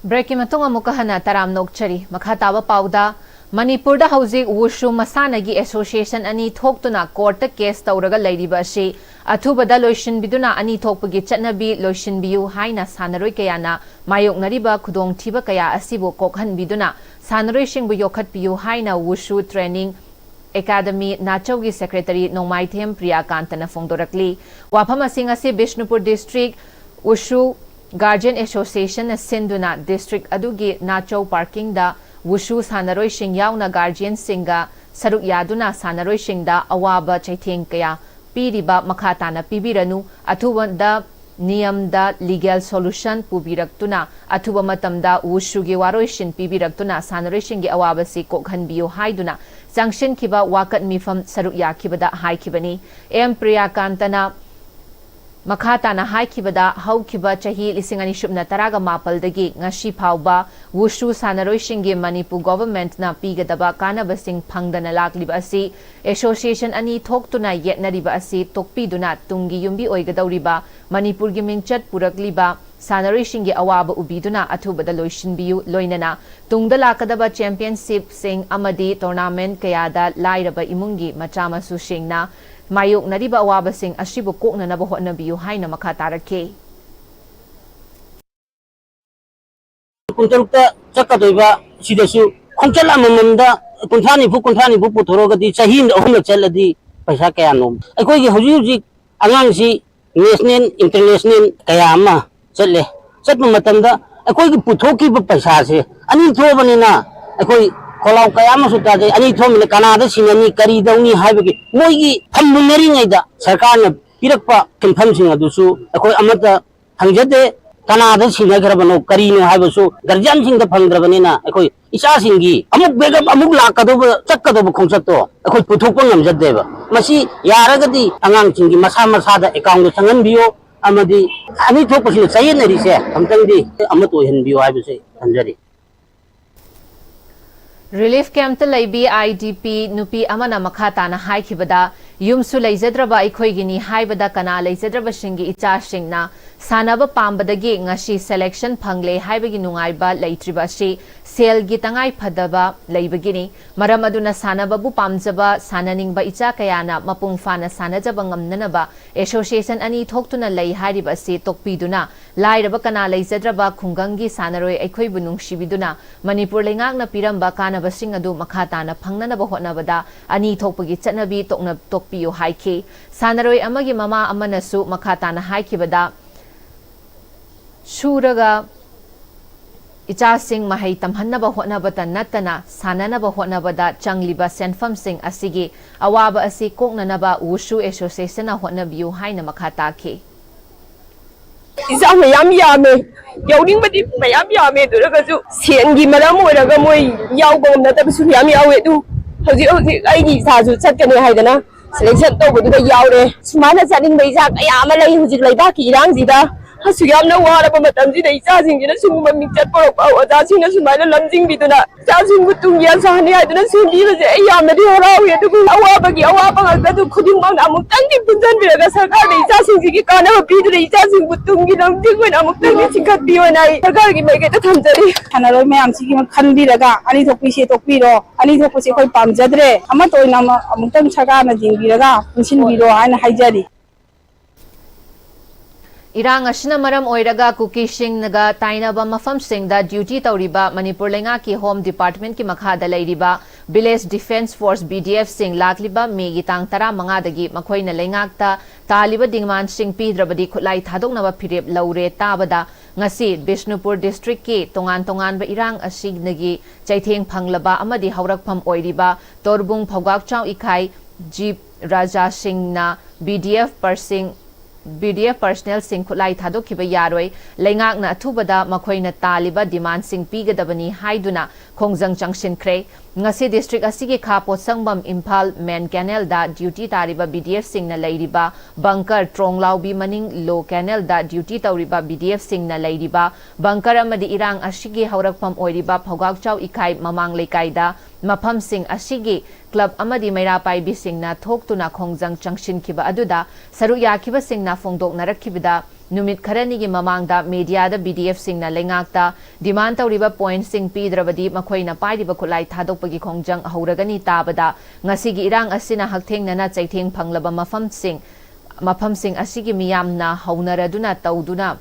Break ꯀꯤ ꯃꯇꯨꯡ ꯑꯃꯨꯛꯀ ꯍꯟꯅ ꯇꯔꯥꯝꯅ ꯑꯣꯛꯆꯔꯤ꯫ ꯃꯈꯥ ꯇꯥꯕ ꯄꯥꯎꯗ, ꯃꯅꯤꯄꯨꯔꯗ ꯍꯧꯖꯤꯛ ꯋꯨꯁꯨ ꯃꯁꯥꯟꯅꯒꯤ association ꯑꯅꯤ ꯊꯣꯛꯇꯨꯅ court ꯇ case ꯇꯧꯔꯒ ꯂꯩꯔꯤꯕ ꯑꯁꯤ ꯑꯊꯨꯕꯗ ꯂꯣꯏꯁꯤꯟꯕꯤꯗꯨꯅ ꯑꯅꯤ ꯊꯣꯛꯄꯒꯤ ꯆꯠꯅꯕꯤ ꯂꯣꯏꯁꯤꯟꯕꯤꯌꯨ ꯍꯥꯏꯅ ꯁꯥꯟꯅꯔꯣꯏ ꯀꯌꯥꯅ ꯃꯥꯌꯣꯛꯅꯔꯤꯕ ꯈꯨꯗꯣꯡꯊꯤꯕ ꯀꯌꯥ ꯑꯁꯤꯕꯨ ꯀꯣꯛꯍꯟꯕꯤꯗꯨꯅ ꯁꯥꯟꯅꯔꯣꯏꯁꯤꯡꯕꯨ ꯌꯣꯛꯈꯠꯄꯤꯌꯨ ꯍꯥꯏꯅ ꯋꯨꯁꯨ training academy ꯅꯥꯆꯧꯒꯤ secretary ꯅꯣꯡꯃꯥꯏꯊꯦꯝ ꯄ꯭ꯔꯤꯌꯥꯀꯥꯟꯇꯅ ꯐꯣꯡꯗꯣꯔꯛꯂꯤ꯫ ꯋꯥꯐꯝ ꯑꯁꯤꯡ ꯑꯁꯤ ꯕꯤꯁꯅꯨꯄꯨꯔ district ꯋꯨꯁꯨ Guardian Association ꯅ ꯁꯤꯟꯗꯨꯅ district ꯑꯗꯨꯒꯤ ꯅꯥꯆꯧ parking ꯗ ꯋꯨꯁꯨ ꯁꯥꯟꯅꯔꯣꯏꯁꯤꯡ ꯌꯥꯎꯅ guardian ꯁꯤꯡꯒ ꯁꯔꯨꯛ ꯌꯥꯗꯨꯅ ꯁꯥꯟꯅꯔꯣꯏꯁꯤꯡꯗ ꯑꯋꯥꯕ ꯆꯩꯊꯦꯡ ꯀꯌꯥ ꯄꯤꯔꯤꯕ ꯃꯈꯥ ꯇꯥꯅ ꯄꯤꯕꯤꯔꯅꯨ, ꯑꯊꯨꯕꯗ ꯅꯤꯌꯝꯗ legal solution ꯄꯨꯕꯤꯔꯛꯇꯨꯅ ꯑꯊꯨꯕ ꯃꯇꯝꯗ ꯋꯨꯁꯨꯒꯤ ꯋꯥꯔꯣꯏꯁꯤꯟ ꯄꯤꯕꯤꯔꯛꯇꯨꯅ ꯁꯥꯟꯅꯔꯣꯏꯁꯤꯡꯒꯤ ꯑꯋꯥꯕꯁꯤ ꯀꯣꯛꯍꯟꯕꯤꯌꯨ ꯍꯥꯏꯗꯨꯅ ꯆꯪꯁꯤꯟꯈꯤꯕ ꯋꯥꯀꯠ ꯃꯤꯐꯝ ꯁꯔꯨꯛ ꯌꯥꯈꯤꯕꯗ ꯍꯥꯏꯈꯤꯕꯅꯤ꯫ ꯑꯦꯝ ꯄ꯭ꯔꯤꯌꯥꯀꯥꯟꯇꯅ ꯃꯈꯥ ꯇꯥꯅ ꯍꯥꯏꯈꯤꯕꯗ, ꯍꯧꯈꯤꯕ ꯆꯍꯤ ꯂꯤꯁꯤꯡ ꯑꯅꯤ ꯁꯨꯞꯅ ꯇꯔꯥꯒ ꯃꯥꯄꯜꯗꯒꯤ ꯉꯁꯤ ꯐꯥꯎꯕ ꯋꯨꯁꯨ ꯁꯥꯟꯅꯔꯣꯏꯁꯤꯡꯒꯤ ꯃꯅꯤꯄꯨꯔ government ꯅ ꯄꯤꯒꯗꯕ ꯀꯥꯟꯅꯕꯁꯤꯡ ꯐꯪꯗꯅ ꯂꯥꯛꯂꯤꯕ ꯑꯁꯤ association ꯑꯅꯤ ꯊꯣꯛꯇꯨꯅ ꯌꯦꯠꯅꯔꯤꯕ ꯑꯁꯤ ꯇꯣꯛꯄꯤꯗꯨꯅ ꯇꯨꯡꯒꯤ ꯌꯨꯝꯕꯤ ꯑꯣꯏꯒꯗꯧꯔꯤꯕ ꯃꯅꯤꯄꯨꯔꯒꯤ ꯃꯤꯡꯆꯠ ꯄꯨꯔꯛꯂꯤꯕ ꯁꯥꯟꯅꯔꯣꯏꯁꯤꯡꯒꯤ ꯑꯋꯥꯕ ꯎꯕꯤꯗꯨꯅ ꯑꯊꯨꯕꯗ ꯂꯣꯏꯁꯤꯟꯕꯤꯌꯨ, ꯂꯣꯏꯅꯅ ꯇꯨꯡꯗ ꯂꯥꯛꯀꯗꯕ ꯆꯦꯝꯄꯤꯌꯟꯁꯤꯞꯁꯤꯡ ꯑꯃꯗꯤ ꯇꯣꯔꯅꯥꯃꯦꯟꯠ ꯀꯌꯥꯗ ꯂꯥꯏꯔꯕ ꯏꯃꯨꯡꯒꯤ ꯃꯆꯥ ꯃꯁꯨꯁꯤꯡꯅ ꯃꯥꯌꯣꯛꯅꯔꯤꯕ ꯑꯋꯥꯕꯁꯤꯡ ꯑꯁꯤꯕꯨ ꯀꯣꯛꯅꯅꯕ ꯍꯣꯠꯅꯕꯤꯌꯨ ꯍꯥꯏꯅ ꯃꯈꯥ ꯇꯥꯔꯛꯈꯤ꯫ ꯀꯨꯟꯇꯔꯨꯛꯇ ꯆꯠꯀꯗꯣꯏꯕ ꯁꯤꯗꯁꯨ ꯈꯣꯡꯆꯠ ꯑꯃꯃꯝꯗ ꯀꯨꯟꯊ꯭ꯔꯥ ꯅꯤꯐꯨ, ꯀꯨꯟꯊ꯭ꯔꯥ ꯅꯤꯐꯨ ꯄꯨꯊꯣꯔꯛꯑꯒꯗꯤ ꯆꯍꯤ ꯑꯃꯗ ꯑꯍꯨꯝꯂꯛ ꯆꯠꯂꯗꯤ ꯄꯩꯁꯥ ꯀꯌꯥꯅꯣ? ꯑꯩꯈꯣꯏꯒꯤ ꯍꯧꯖꯤꯛ ꯍꯧꯖꯤꯛ ꯑꯉꯥꯡꯁꯤ ꯅꯦꯁꯅꯦꯜ, ꯏꯟꯇꯔꯅꯦꯁꯅꯦꯜ ꯀꯌꯥ ꯑꯃ ꯆꯠꯂꯦ꯫ ꯆꯠꯄ ꯃꯇꯝꯗ ꯑꯩꯈꯣꯏꯒꯤ ꯄꯨꯊꯣꯛꯈꯤꯕ ꯄꯩꯁꯥꯁꯦ ꯑꯅꯤ ꯊꯣꯛꯑꯕꯅꯤꯅ ꯑꯩꯈꯣꯏ ꯈꯣꯜꯂꯥꯎ ꯀꯌꯥ ꯑꯃꯁꯨ ꯇꯥꯖꯩ꯫ ꯑꯅꯤ ꯊꯣꯛꯑꯕꯅꯤꯅ ꯀꯅꯥꯗ ꯁꯤꯟꯅꯅꯤ, ꯀꯔꯤ ꯇꯧꯅꯤ ꯍꯥꯏꯕꯒꯤ ꯃꯣꯏꯒꯤ ꯐꯝꯃꯨꯟꯅꯔꯤꯉꯩꯗ ꯁꯔꯀꯥꯔꯅ ꯄꯤꯔꯛꯄ ꯁꯤꯟꯐꯝꯁꯤꯡ ꯑꯗꯨꯁꯨ ꯑꯩꯈꯣꯏ ꯑꯃꯠꯇ ꯐꯪꯖꯗꯦ꯫ ꯀꯅꯥꯗ ꯁꯤꯟꯅꯈ꯭ꯔꯕꯅꯣ, ꯀꯔꯤꯅꯣ ꯍꯥꯏꯕꯁꯨ ꯒꯥꯔꯖꯤꯌꯥꯟꯁꯤꯡꯗ ꯐꯪꯗ꯭ꯔꯕꯅꯤꯅ ꯑꯩꯈꯣꯏ ꯏꯆꯥꯁꯤꯡꯒꯤ ꯑꯃꯨꯛ ꯕꯦꯛꯑꯞ ꯑꯃꯨꯛ ꯂꯥꯛꯀꯗꯧꯕ, ꯆꯠꯀꯗꯧꯕ ꯈꯣꯡꯆꯠꯇꯣ ꯑꯩꯈꯣꯏ ꯄꯨꯊꯣꯛꯄ ꯉꯝꯖꯗꯦꯕ꯫ ꯃꯁꯤ ꯌꯥꯔꯒꯗꯤ ꯑꯉꯥꯡꯁꯤꯡꯒꯤ ꯃꯁꯥ ꯃꯁꯥꯗ ꯑꯦꯀꯥꯎꯟꯗ ꯆꯪꯍꯟꯕꯤꯌꯣ, ꯑꯃꯗꯤ ꯑꯅꯤ ꯊꯣꯛꯄꯁꯤꯅ ꯆꯌꯦꯠꯅꯔꯤꯁꯦ ꯑꯝꯇꯪꯗꯤ ꯑꯃꯠꯇ ꯑꯣꯏꯍꯟꯕꯤꯌꯨ ꯍꯥꯏꯕꯁꯦ ꯊꯝꯖꯔꯤ꯫ ꯔꯤꯂꯤꯐ ꯀꯦꯝꯞꯇ ꯂꯩꯕꯤ ꯑꯥꯏ ꯗꯤ ꯄꯤ ꯅꯨꯄꯤ ꯑꯃꯅ ꯃꯈꯥ ꯇꯥꯅ ꯍꯥꯏꯈꯤꯕꯗ, ꯌꯨꯝꯁꯨ ꯂꯩꯖꯗ꯭ꯔꯕ ꯑꯩꯈꯣꯏꯒꯤꯅꯤ ꯍꯥꯏꯕꯗ ꯀꯅꯥ ꯂꯩꯖꯗ꯭ꯔꯕꯁꯤꯡꯒꯤ ꯏꯆꯥꯁꯤꯡꯅ ꯁꯥꯟꯅꯕ ꯄꯥꯝꯕꯗꯒꯤ ꯉꯁꯤ ꯁꯦꯂꯦꯛꯁꯟ ꯐꯪꯂꯦ ꯍꯥꯏꯕꯒꯤ ꯅꯨꯡꯉꯥꯏꯕ ꯂꯩꯇ꯭ꯔꯤꯕ ꯑꯁꯤ ꯁꯦꯜꯒꯤ ꯇꯉꯥꯏ ꯐꯗꯕ ꯂꯩꯕꯒꯤꯅꯤ꯫ ꯃꯔꯝ ꯑꯗꯨꯅ ꯁꯥꯟꯅꯕꯕꯨ ꯄꯥꯝꯖꯕ, ꯁꯥꯟꯅꯅꯤꯡꯕ ꯏꯆꯥ ꯀꯌꯥꯅ ꯃꯄꯨꯡ ꯐꯥꯅ ꯁꯥꯟꯅꯖꯕ ꯉꯝꯅꯅꯕ ꯑꯦꯁꯣꯁꯤꯌꯦꯁꯟ ꯑꯅꯤ ꯊꯣꯛꯇꯨꯅ ꯂꯩ ꯍꯥꯏꯔꯤꯕ ꯑꯁꯤ ꯇꯣꯛꯄꯤꯗꯨꯅ ꯂꯥꯏꯔꯕ ꯀꯅꯥ ꯂꯩꯖꯗ꯭ꯔꯕ ꯈꯨꯡꯒꯪꯒꯤ ꯁꯥꯟꯅꯔꯣꯏ ꯑꯩꯈꯣꯏꯕꯨ ꯅꯨꯡꯁꯤꯕꯤꯗꯨꯅ ꯃꯅꯤꯄꯨꯔ ꯂꯩꯉꯥꯛꯅ ꯄꯤꯔꯝꯕ ꯀꯥꯟꯅꯕꯁꯤꯡ ꯑꯗꯨ ꯃꯈꯥ ꯇꯥꯅ ꯐꯪꯅꯅꯕ ꯍꯣꯠꯅꯕꯗ ꯑꯅꯤ ꯊꯣꯛꯄꯒꯤ ꯆꯠꯅꯕꯤ ꯇꯣꯛꯅ-, ꯇꯣꯛꯄꯤꯌꯨ ꯍꯥꯏꯈꯤ꯫ ꯁꯥꯟꯅꯔꯣꯏ ꯑꯃꯒꯤ ꯃꯃꯥ ꯑꯃꯅꯁꯨ ꯃꯈꯥ ꯇꯥꯅ ꯍꯥꯏꯈꯤꯕꯗ, ꯁꯨꯔꯒ ꯏꯆꯥꯁꯤꯡ ꯃꯍꯩ ꯇꯝꯍꯟꯅꯕ ꯍꯣꯠꯅꯕꯇ ꯅꯠꯇꯅ ꯁꯥꯟꯅꯅꯕ ꯍꯣꯠꯅꯕꯗ ꯆꯪꯂꯤꯕ ꯁꯦꯟꯐꯝꯁꯤꯡ ꯑꯁꯤꯒꯤ ꯑꯋꯥꯕ ꯑꯁꯤ ꯀꯣꯛꯅꯅꯕ ꯋꯨꯁꯨ ꯑꯦꯁꯣꯁꯤꯌꯦꯁꯟꯅ ꯍꯣꯠꯅꯕꯤꯌꯨ ꯍꯥꯏꯅ ꯃꯈꯥ ꯇꯥꯈꯤ꯫ ꯏꯆꯥ ꯃꯌꯥꯝ ꯌꯥꯝꯃꯦ, ꯌꯥꯎꯅꯤꯡꯕꯗꯤ ꯃꯌꯥꯝ ꯌꯥꯝꯃꯦ, ꯑꯗꯨ ꯑꯣꯏꯔꯒꯁꯨ ꯁꯦꯟꯒꯤ ꯃꯔꯝ ꯑꯣꯏꯔꯒ ꯃꯣꯏ ꯌꯥꯎꯕ ꯉꯝꯅꯗꯕꯁꯨ ꯃꯌꯥꯝ ꯌꯥꯎꯋꯦ꯫ ꯑꯗꯨ ꯍꯧꯖꯤꯛ ꯍꯧꯖꯤꯛ ꯑꯩꯒꯤ ꯏꯆꯥꯁꯨ ꯆꯠꯀꯅꯤ ꯍꯥꯏꯗꯅ ꯁꯦꯂꯦꯛꯁꯟ ꯇꯧꯕꯗꯨꯗ ꯌꯥꯎꯔꯦ꯫ ꯁꯨꯃꯥꯏꯅ ꯆꯠꯅꯤꯡꯕ ꯏꯆꯥ ꯀꯌꯥ ꯑꯃ ꯂꯩ ꯍꯧꯖꯤꯛ ꯂꯩꯕꯥꯛꯀꯤ ꯏꯔꯥꯡꯁꯤꯗ꯫ ꯑꯁꯨꯛ ꯌꯥꯝꯅ ꯋꯥꯔꯕ ꯃꯇꯝꯁꯤꯗ ꯏꯆꯥꯁꯤꯡꯁꯤꯅ ꯁꯤꯒꯨꯝꯕ ꯃꯤꯡꯆꯠ ꯄꯨꯔꯛꯄ ꯑꯣꯖꯥꯁꯤꯡꯅ ꯁꯨꯃꯥꯏꯅ ꯂꯝꯖꯤꯡꯕꯤꯗꯨꯅ ꯏꯆꯥꯁꯤꯡꯕꯨ ꯇꯨꯡꯒꯤ ꯑꯁꯥꯅꯤ ꯍꯥꯏꯗꯨꯅ ꯁꯦꯝꯕꯤꯕꯁꯦ ꯑꯩ ꯌꯥꯝꯅꯗꯤ ꯍꯔꯥꯎꯏ꯫ ꯑꯗꯨꯕꯨ ꯑꯋꯥꯕꯒꯤ ꯑꯋꯥꯕ ꯉꯥꯛꯇ ꯑꯗꯨ ꯈꯨꯗꯤꯡꯃꯛꯅ ꯑꯃꯨꯛꯇꯪꯗꯤ ꯄꯨꯟꯁꯤꯟꯕꯤꯔꯒ ꯁꯔꯀꯥꯔꯅ ꯏꯆꯥꯁꯤꯡꯁꯤꯒꯤ ꯀꯥꯟꯅꯕ ꯄꯤꯗꯨꯅ ꯏꯆꯥꯁꯤꯡꯕꯨ ꯇꯨꯡꯒꯤ ꯂꯝꯖꯤꯡ ꯑꯣꯏꯅ ꯑꯃꯨꯛꯇꯪꯗꯤ ꯆꯤꯡꯈꯠꯄꯤꯌꯣꯅ ꯑꯩ ꯁꯔꯀꯥꯔꯒꯤ ꯃꯥꯏꯀꯩꯗ ꯊꯝꯖꯔꯤ꯫ ꯁꯥꯟꯅꯔꯣꯏ ꯃꯌꯥꯝꯁꯤꯒꯤ ꯈꯟꯕꯤꯔꯒ ꯑꯅꯤ ꯊꯣꯛꯄꯤꯁꯦ ꯇꯣꯛꯄꯤꯔꯣ꯫ ꯑꯅꯤ ꯊꯣꯛꯄꯁꯦ ꯑꯩꯈꯣꯏ ꯄꯥꯝꯖꯗ꯭ꯔꯦ꯫ ꯑꯃꯠꯇ ꯑꯣꯏꯅ ꯑꯃ-, ꯑꯃꯨꯛꯇꯪ ꯁꯔꯀꯥꯔꯅ ꯌꯦꯡꯕꯤꯔꯒ ꯄꯨꯟꯁꯤꯟꯕꯤꯔꯣ ꯍꯥꯏꯅ ꯍꯥꯏꯖꯔꯤ꯫ ꯏꯔꯥꯡ ꯑꯁꯤꯅ ꯃꯔꯝ ꯑꯣꯏꯔꯒ ꯀꯨꯀꯤꯁꯤꯡꯒ ꯇꯥꯏꯅꯕ ꯃꯐꯝꯁꯤꯡꯗ ꯗ꯭ꯌꯨꯇꯤ ꯇꯧꯔꯤꯕ ꯃꯅꯤꯄꯨꯔ ꯂꯩꯉꯥꯛꯀꯤ ꯍꯣꯝ ꯗꯤꯄꯥꯔꯠꯃꯦꯟꯠꯀꯤ ꯃꯈꯥꯗ ꯂꯩꯔꯤꯕ ꯚꯤꯂꯦꯖ ꯗꯤꯐꯦꯟꯁ ꯐꯣꯔꯁ, ꯚꯤ ꯗꯤ ꯑꯦꯐꯁꯤꯡ ꯂꯥꯛꯂꯤꯕ ꯃꯦꯒꯤ ꯇꯥꯡ ꯇꯔꯥꯃꯉꯥꯗꯒꯤ ꯃꯈꯣꯏꯅ ꯂꯩꯉꯥꯛꯇ ꯇꯥꯜꯂꯤꯕ ꯗꯤꯃꯥꯟꯁꯤꯡ ꯄꯤꯗ꯭ꯔꯕꯗꯤ ꯈꯨꯠꯂꯥꯏ ꯊꯥꯗꯣꯛꯅꯕ ꯐꯤꯔꯦꯞ ꯂꯧꯔꯦ ꯇꯥꯕꯗ ꯉꯁꯤ ꯕꯤꯁꯅꯨꯄꯨꯔ ꯗꯤꯁꯇ꯭ꯔꯤꯛꯀꯤ ꯇꯣꯉꯥꯟ ꯇꯣꯉꯥꯟꯕ ꯏꯔꯥꯡ ꯑꯁꯤꯗꯒꯤ ꯆꯩꯊꯦꯡ ꯐꯪꯂꯕ ꯑꯃꯗꯤ ꯍꯧꯔꯛꯐꯝ ꯑꯣꯏꯔꯤꯕ ꯇꯣꯔꯕꯨꯡ ꯐꯧꯒꯥꯛꯆꯥꯎ ꯏꯀꯥꯏ ꯖꯤꯞ ꯔꯥꯖꯥꯁꯤꯡꯅ ꯚꯤ ꯗꯤ ꯑꯦꯐ ꯄꯔꯁꯤꯡ, ꯚꯤ ꯗꯤ ꯑꯦꯐ ꯄꯔꯁꯅꯦꯜꯁꯤꯡ ꯈꯨꯠꯂꯥꯏ ꯊꯥꯗꯣꯛꯈꯤꯕ ꯌꯥꯔꯣꯏ, ꯂꯩꯉꯥꯛꯅ ꯑꯊꯨꯕꯗ ꯃꯈꯣꯏꯅ ꯇꯥꯜꯂꯤꯕ ꯗꯤꯃꯥꯟꯁꯤꯡ ꯄꯤꯒꯗꯕꯅꯤ ꯍꯥꯏꯗꯨꯅ ꯈꯣꯡꯖꯪ ꯆꯪꯁꯤꯟꯈ꯭ꯔꯦ꯫ ꯉꯁꯤ ꯗꯤꯁꯇ꯭ꯔꯤꯛ ꯑꯁꯤꯒꯤ ꯈꯥ ꯄꯣꯠꯁꯪꯕꯝ ꯏꯝꯐꯥꯜ ꯃꯦꯟ ꯀꯦꯅꯦꯜꯗ ꯗ꯭ꯌꯨꯇꯤ ꯇꯥꯔꯤꯕ ꯚꯤ ꯗꯤ ꯑꯦꯐꯁꯤꯡꯅ ꯂꯩꯔꯤꯕ ꯕꯪꯀꯔ, ꯇ꯭ꯔꯣꯡꯂꯥꯎꯕꯤ ꯃꯅꯤꯡ ꯂꯣ ꯀꯦꯅꯦꯜꯗ ꯗ꯭ꯌꯨꯇꯤ ꯇꯧꯔꯤꯕ ꯚꯤ ꯗꯤ ꯑꯦꯐꯁꯤꯡꯅ ꯂꯩꯔꯤꯕ ꯕꯪꯀꯔ ꯑꯃꯗꯤ ꯏꯔꯥꯡ ꯑꯁꯤꯒꯤ ꯍꯧꯔꯛꯐꯝ ꯑꯣꯏꯔꯤꯕ ꯐꯧꯒꯥꯛꯆꯥꯎ ꯏꯀꯥꯏ ꯃꯃꯥꯡ ꯂꯩꯀꯥꯏꯗ ꯃꯐꯝꯁꯤꯡ ꯑꯁꯤꯒꯤ ꯀ꯭ꯂꯕ ꯑꯃꯗꯤ ꯃꯩꯔꯥ ꯄꯥꯏꯕꯤꯁꯤꯡꯅ ꯊꯣꯛꯇꯨꯅ ꯈꯣꯡꯖꯪ ꯆꯪꯁꯤꯟꯈꯤꯕ ꯑꯗꯨꯗ ꯁꯔꯨꯛ ꯌꯥꯈꯤꯕꯁꯤꯡꯅ ꯐꯣꯡꯗꯣꯛꯅꯔꯛꯈꯤꯕꯗ, ꯅꯨꯃꯤꯠ ꯈꯔꯅꯤꯒꯤ ꯃꯃꯥꯡꯗ ꯃꯦꯗꯤꯌꯥꯗ ꯚꯤ ꯗꯤ ꯑꯦꯐꯁꯤꯡꯅ ꯂꯩꯉꯥꯛꯇ ꯗꯤꯃꯥꯟ ꯇꯧꯔꯤꯕ ꯄꯣꯏꯟꯠꯁꯤꯡ ꯄꯤꯗ꯭ꯔꯕꯗꯤ ꯃꯈꯣꯏꯅ ꯄꯥꯏꯔꯤꯕ ꯈꯨꯠꯂꯥꯏ ꯊꯥꯗꯣꯛꯄꯒꯤ ꯈꯣꯡꯖꯪ ꯍꯧꯔꯒꯅꯤ ꯇꯥꯕꯗ, ꯉꯁꯤꯒꯤ ꯏꯔꯥꯡ ꯑꯁꯤꯅ ꯍꯛꯊꯦꯡꯅꯅ ꯆꯩꯊꯦꯡ ꯐꯪꯂꯕ ꯃꯐꯝꯁꯤꯡ, ꯃꯐꯝꯁꯤꯡ ꯑꯁꯤꯒꯤ ꯃꯤꯌꯥꯝꯅ ꯍꯧꯅꯔꯗꯨꯅ ꯇꯧꯗꯨꯅ,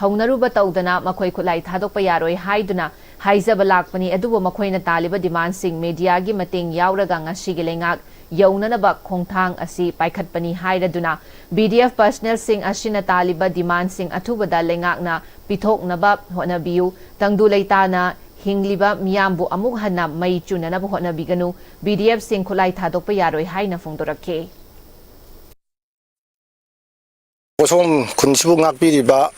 ꯍꯧꯅꯔꯨꯕ ꯇꯧꯗꯅ ꯃꯈꯣꯏ ꯈꯨꯠꯂꯥꯏ ꯊꯥꯗꯣꯛꯄ ꯌꯥꯔꯣꯏ ꯍꯥꯏꯗꯨꯅ ꯍꯥꯏꯖꯕ ꯂꯥꯛꯄꯅꯤ꯫ ꯑꯗꯨꯕꯨ ꯃꯈꯣꯏꯅ ꯇꯥꯜꯂꯤꯕ ꯗꯤꯃꯥꯟꯁꯤꯡ ꯃꯦꯗꯤꯌꯥꯒꯤ ꯃꯇꯦꯡ ꯌꯥꯎꯔꯒ ꯉꯁꯤꯒꯤ ꯂꯩꯉꯥꯛ ꯌꯧꯅꯅꯕ ꯈꯣꯡꯊꯥꯡ ꯑꯁꯤ ꯄꯥꯏꯈꯠꯄꯅꯤ ꯍꯥꯏꯔꯗꯨꯅ, ꯚꯤ ꯗꯤ ꯑꯦꯐ ꯄꯔꯁꯅꯦꯜꯁꯤꯡ ꯑꯁꯤꯅ ꯇꯥꯜꯂꯤꯕ ꯗꯤꯃꯥꯟꯁꯤꯡ ꯑꯊꯨꯕꯗ ꯂꯩꯉꯥꯛꯅ ꯄꯤꯊꯣꯛꯅꯕ ꯍꯣꯠꯅꯕꯤꯌꯨ꯫ ꯇꯪꯗꯨ ꯂꯩꯇꯥꯅ ꯍꯤꯡꯂꯤꯕ ꯃꯤꯌꯥꯝꯕꯨ ꯑꯃꯨꯛ ꯍꯟꯅ ꯃꯩ ꯆꯨꯅꯅꯕ ꯍꯣꯠꯅꯕꯤꯒꯅꯨ꯫ ꯚꯤ ꯗꯤ ꯑꯦꯐꯁꯤꯡ ꯈꯨꯠꯂꯥꯏ ꯊꯥꯗꯣꯛꯄ ꯌꯥꯔꯣꯏ ꯍꯥꯏꯅ ꯐꯣꯡꯗꯣꯔꯛꯈꯤ꯫ ꯄꯣꯠꯁꯣꯝ ꯈꯨꯟꯁꯤꯕꯨ ꯉꯥꯛꯄꯤꯔꯤꯕ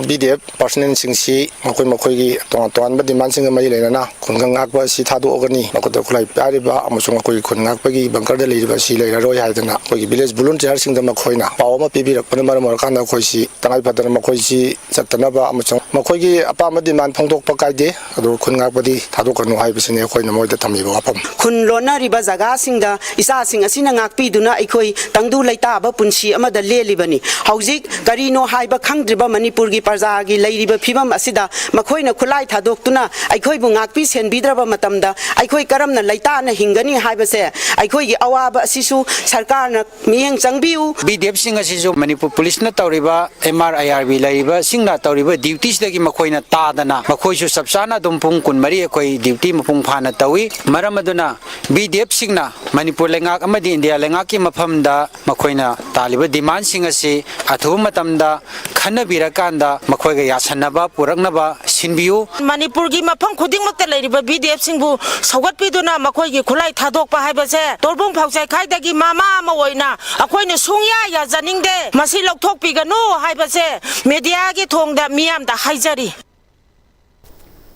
ꯕꯤ ꯗꯤ ꯑꯦꯐ ꯄꯥꯔꯁꯅꯦꯜꯁꯤꯡꯁꯤ ꯃꯈꯣꯏ ꯃꯈꯣꯏꯒꯤ ꯇꯣꯉꯥꯟ ꯇꯣꯉꯥꯟꯕ ꯗꯤꯃꯥꯟꯁꯤꯡꯒ ꯃꯔꯤ ꯂꯩꯅꯅ ꯈꯨꯡꯒꯪ ꯉꯥꯛꯄ ꯑꯁꯤ ꯊꯥꯗꯣꯛꯑꯒꯅꯤ, ꯃꯈꯣꯏꯗ ꯈꯨꯠꯂꯥꯏ ꯄꯥꯏꯔꯤꯕ ꯑꯃꯁꯨꯡ ꯑꯩꯈꯣꯏꯒꯤ ꯈꯨꯟ ꯉꯥꯛꯄꯒꯤ ꯕꯪꯀꯔꯗ ꯂꯩꯔꯤꯕ ꯑꯁꯤ ꯂꯩꯔꯔꯣꯏ ꯍꯥꯏꯗꯅ ꯑꯩꯈꯣꯏꯒꯤ ꯚꯤꯂꯦꯖ ꯚꯣꯂꯨꯟꯇꯤꯌꯔꯁꯤꯡꯗ ꯃꯈꯣꯏꯅ ꯄꯥꯎ ꯑꯃ ꯄꯤꯕꯤꯔꯛꯄꯅ ꯃꯔꯝ ꯑꯣꯏꯔꯀꯥꯟꯗ ꯑꯩꯈꯣꯏꯁꯤ ꯇꯉꯥꯏ ꯐꯗꯅ ꯃꯈꯣꯏꯁꯤ ꯆꯠꯇꯅꯕ ꯑꯃꯁꯨꯡ ꯃꯈꯣꯏꯒꯤ ꯑꯄꯥꯝꯕ ꯗꯤꯃꯥꯟ ꯐꯣꯡꯗꯣꯛꯄ ꯀꯥꯏꯗꯦ, ꯑꯗꯨꯒ ꯈꯨꯟ ꯉꯥꯛꯄꯗꯤ ꯊꯥꯗꯣꯛꯀꯅꯨ ꯍꯥꯏꯕꯁꯤꯅꯤ ꯑꯩꯈꯣꯏꯅ ꯃꯣꯏꯗ ꯊꯝꯃꯤꯕ ꯋꯥꯐꯝ꯫ ꯈꯨꯟ ꯂꯣꯟꯅꯔꯤꯕ ꯖꯒꯥꯁꯤꯡꯗ ꯏꯆꯥꯁꯤꯡ ꯑꯁꯤꯅ ꯉꯥꯛꯄꯤꯗꯨꯅ ꯑꯩꯈꯣꯏ ꯇꯪꯗꯨ ꯂꯩꯇꯥꯕ ꯄꯨꯟꯁꯤ ꯑꯃꯗ ꯂꯦꯜꯂꯤꯕꯅꯤ꯫ ꯍꯧꯖꯤꯛ ꯀꯔꯤꯅꯣ ꯍꯥꯏꯕ ꯈꯪꯗ꯭ꯔꯤꯕ ꯃꯅꯤꯄꯨꯔꯒꯤ ꯄ꯭ꯔꯖꯥꯒꯤ ꯂꯩꯔꯤꯕ ꯐꯤꯕꯝ ꯑꯁꯤꯗ ꯃꯈꯣꯏꯅ ꯈꯨꯠꯂꯥꯏ ꯊꯥꯗꯣꯛꯇꯨꯅ ꯑꯩꯈꯣꯏꯕꯨ ꯉꯥꯛꯄꯤ ꯁꯦꯟꯕꯤꯗ꯭ꯔꯕ ꯃꯇꯝꯗ ꯑꯩꯈꯣꯏ ꯀꯔꯝꯅ ꯂꯩꯇꯥꯅ ꯍꯤꯡꯒꯅꯤ ꯍꯥꯏꯕꯁꯦ ꯑꯩꯈꯣꯏꯒꯤ ꯑꯋꯥꯕ ꯑꯁꯤꯁꯨ ꯁꯔꯀꯥꯔꯅ ꯃꯤꯠꯌꯦꯡ ꯆꯪꯕꯤꯌꯨ꯫ ꯕꯤ ꯗꯤ ꯑꯦꯐꯁꯤꯡ ꯑꯁꯤꯁꯨ ꯃꯅꯤꯄꯨꯔ ꯄꯨꯂꯤꯁꯅ ꯇꯧꯔꯤꯕ ꯑꯦꯝ ꯑꯥꯔ ꯑꯥꯏ ꯑꯥꯔ ꯕꯤ ꯂꯩꯔꯤꯕꯁꯤꯡꯅ ꯇꯧꯔꯤꯕ ꯗ꯭ꯌꯨꯇꯤꯁꯤꯗꯒꯤ ꯃꯈꯣꯏꯅ ꯇꯥꯗꯅ ꯃꯈꯣꯏꯁꯨ ꯆꯞ ꯆꯥꯅ ꯑꯗꯨꯝ ꯄꯨꯡ ꯀꯨꯟꯃꯔꯤ ꯑꯩꯈꯣꯏ ꯗ꯭ꯌꯨꯇꯤ ꯃꯄꯨꯡ ꯐꯥꯅ ꯇꯧꯏ꯫ ꯃꯔꯝ ꯑꯗꯨꯅ ꯕꯤ ꯗꯤ ꯑꯦꯐꯁꯤꯡꯅ ꯃꯅꯤꯄꯨꯔ ꯂꯩꯉꯥꯛ ꯑꯃꯗꯤ ꯏꯟꯗꯤꯌꯥ ꯂꯩꯉꯥꯛꯀꯤ ꯃꯐꯝꯗ ꯃꯈꯣꯏꯅ ꯇꯥꯜꯂꯤꯕ ꯗꯤꯃꯥꯟꯁꯤꯡ ꯑꯁꯤ ꯑꯊꯨꯕ ꯃꯇꯝꯗ ꯈꯟꯅꯕꯤꯔꯀꯥꯟꯗ ꯃꯈꯣꯏꯒ ꯌꯥꯁꯟꯅꯕ ꯄꯨꯔꯛꯅꯕ ꯁꯤꯟꯕꯤꯌꯨ꯫ ꯃꯅꯤꯄꯨꯔꯒꯤ ꯃꯐꯝ ꯈꯨꯗꯤꯡꯃꯛꯇ ꯂꯩꯔꯤꯕ ꯕꯤ ꯗꯤ ꯑꯦꯐꯁꯤꯡꯕꯨ ꯁꯧꯒꯠꯄꯤꯗꯨꯅ ꯃꯈꯣꯏꯒꯤ ꯈꯨꯠꯂꯥꯏ ꯊꯥꯗꯣꯛꯄ ꯍꯥꯏꯕꯁꯦ ꯇꯣꯔꯕꯨꯡ ꯐꯥꯎꯆꯥꯏꯈꯥꯏꯗꯒꯤ ꯃꯃꯥ ꯑꯃ ꯑꯣꯏꯅ ꯑꯩꯈꯣꯏꯅ ꯁꯨꯡꯌꯥ ꯌꯥꯖꯅꯤꯡꯗꯦ꯫ ꯃꯁꯤ ꯂꯧꯊꯣꯛꯄꯤꯒꯅꯨ ꯍꯥꯏꯕꯁꯦ ꯃꯦꯗꯤꯌꯥꯒꯤ ꯊꯣꯡꯗ ꯃꯤꯌꯥꯝꯗ ꯍꯥꯏꯖꯔꯤ꯫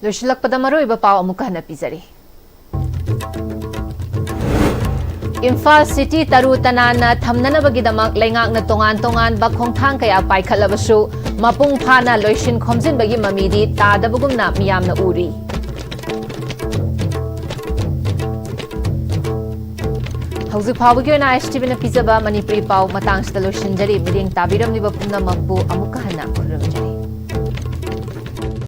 ꯂꯣꯏꯁꯤꯜꯂꯛꯄꯗ ꯃꯔꯨꯑꯣꯏꯕ ꯄꯥꯎ ꯑꯃꯨꯛꯀ ꯍꯟꯅ ꯄꯤꯖꯔꯤ꯫ ꯏꯝꯐꯥꯜ ꯁꯤꯇꯤ ꯇꯔꯨ ꯇꯅꯥꯟꯅ ꯊꯝꯅꯅꯕꯒꯤꯗꯃꯛ ꯂꯩꯉꯥꯛꯅ ꯇꯣꯉꯥꯟ ꯇꯣꯉꯥꯟꯕ ꯈꯣꯡꯊꯥꯡ ꯀꯌꯥ ꯄꯥꯏꯈꯠꯂꯕꯁꯨ, ꯃꯄꯨꯡ ꯐꯥꯅ ꯂꯣꯏꯁꯤꯟ ꯈꯣꯝꯖꯤꯟꯕꯒꯤ ꯃꯃꯤꯗꯤ ꯇꯥꯗꯕꯒꯨꯝꯅ ꯃꯤꯌꯥꯝꯅ ꯎꯔꯤ꯫ ꯍꯧꯖꯤꯛ ꯐꯥꯎꯕꯒꯤ ꯑꯣꯏꯅ ꯑꯥꯏ ꯑꯦꯁ ꯇꯤ ꯚꯤꯅ ꯄꯤꯖꯕ ꯃꯅꯤꯄꯨꯔꯤ ꯄꯥꯎ ꯃꯇꯥꯡꯁꯤꯗ ꯂꯣꯏꯁꯤꯟꯖꯔꯤ꯫ ꯃꯤꯠꯌꯦꯡ ꯇꯥꯕꯤꯔꯝꯂꯤꯕ ꯄꯨꯝꯅꯃꯛꯄꯨ ꯑꯃꯨꯛꯀ ꯍꯟꯅ ꯈꯨꯔꯨꯝꯖꯔꯤ꯫